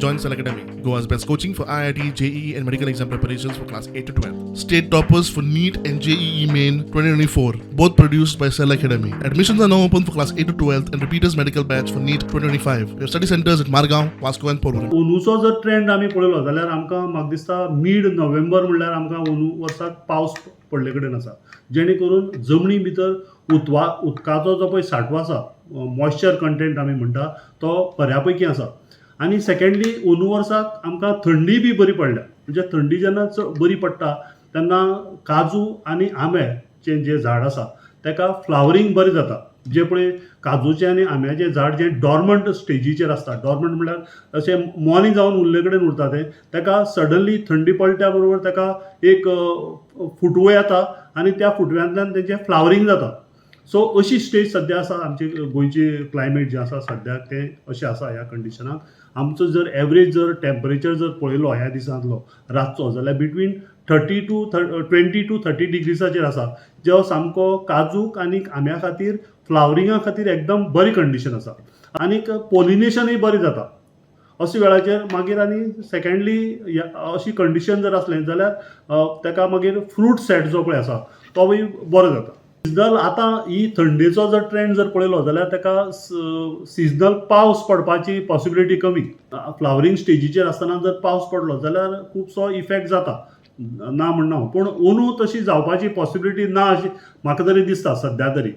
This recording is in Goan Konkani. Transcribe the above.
Join Cell Academy, Goa's best coaching for IIT, JEE, and medical exam preparations for class 8 to 12. State toppers for NEET and JEE Main 2024, both produced by Cell Academy. Admissions are now open for class 8 to 12 and repeaters medical batch for NEET 2025. We have study centers at Margao, Vasco, and Porvorim. अंदूचो जर ट्रेंड आमी पळयलो जाल्यार आमकां म्हाका दिसता मीड नोव्हेंबर म्हणल्यार आमकां अंदू वर्साक पावस पडले कडेन आसा, जेणे करून जमनी भितर उदकाचो जो पळय सांठो आसा, मॉयश्चर कंटेंट आमी म्हणटा, तो बऱ्या पैकी आसा. आनी सेकेंडली, अंदू वर्साक आमकां थंडी बी बरी पडल्या. म्हणजे थंडी जेन्ना बरी पडटा तेन्ना काजू आनी आंब्याचें जें झाड आसा तेका फ्लावरींग बरें जाता. जे पळय काजूचें आनी आंब्याचें झाड जें डॉर्मंट स्टेजीचेर आसता, डॉर्मंट म्हणल्यार अशें मोनें जावन उरले कडेन उरता तें, तेका सडनली थंडी पडल्या बरोबर तेका एक फुटवो येता आनी त्या फुटव्यांतल्यान तेजें फ्लावरींग जाता. सो अशी स्टेज सद्या आसा. आमची गोंयची क्लायमेट जें आसा सद्याक तें अशें आसा. ह्या कंडिशनाक आमचो जर एवरेज जर टेम्परेचर जर पळयलो ह्या दिसांतलो रातचो जाल्यार between thirty to 20 to 30 डिग्रीसाचेर आसा, जो सामको काजूक आनी आंब्या खातीर फ्लावरिंगा खातीर एकदम बरी कंडिशन आसा आनीक पोलिनेशनूय बरें जाता अशे वेळाचेर. मागीर आनी सेकेंडली, अशी कंडिशन जर आसलें जाल्यार तेका मागीर फ्रूट सेट जो पळय आसा तोवूय बरो जाता. सिजनल आतां ही थंडेचो जर ट्रेंड जर पळयलो जाल्यार तेका सिजनल पावस पडपाची पॉसिबिलिटी कमी. फ्लावरींग स्टेजीचेर आसतना जर पावस पडलो जाल्यार खुबसो इफेक्ट जाता, ना म्हणना हांव, पूण अंदू तशी जावपाची पॉसिबिलिटी ना अशी म्हाका तरी दिसता सद्या तरी.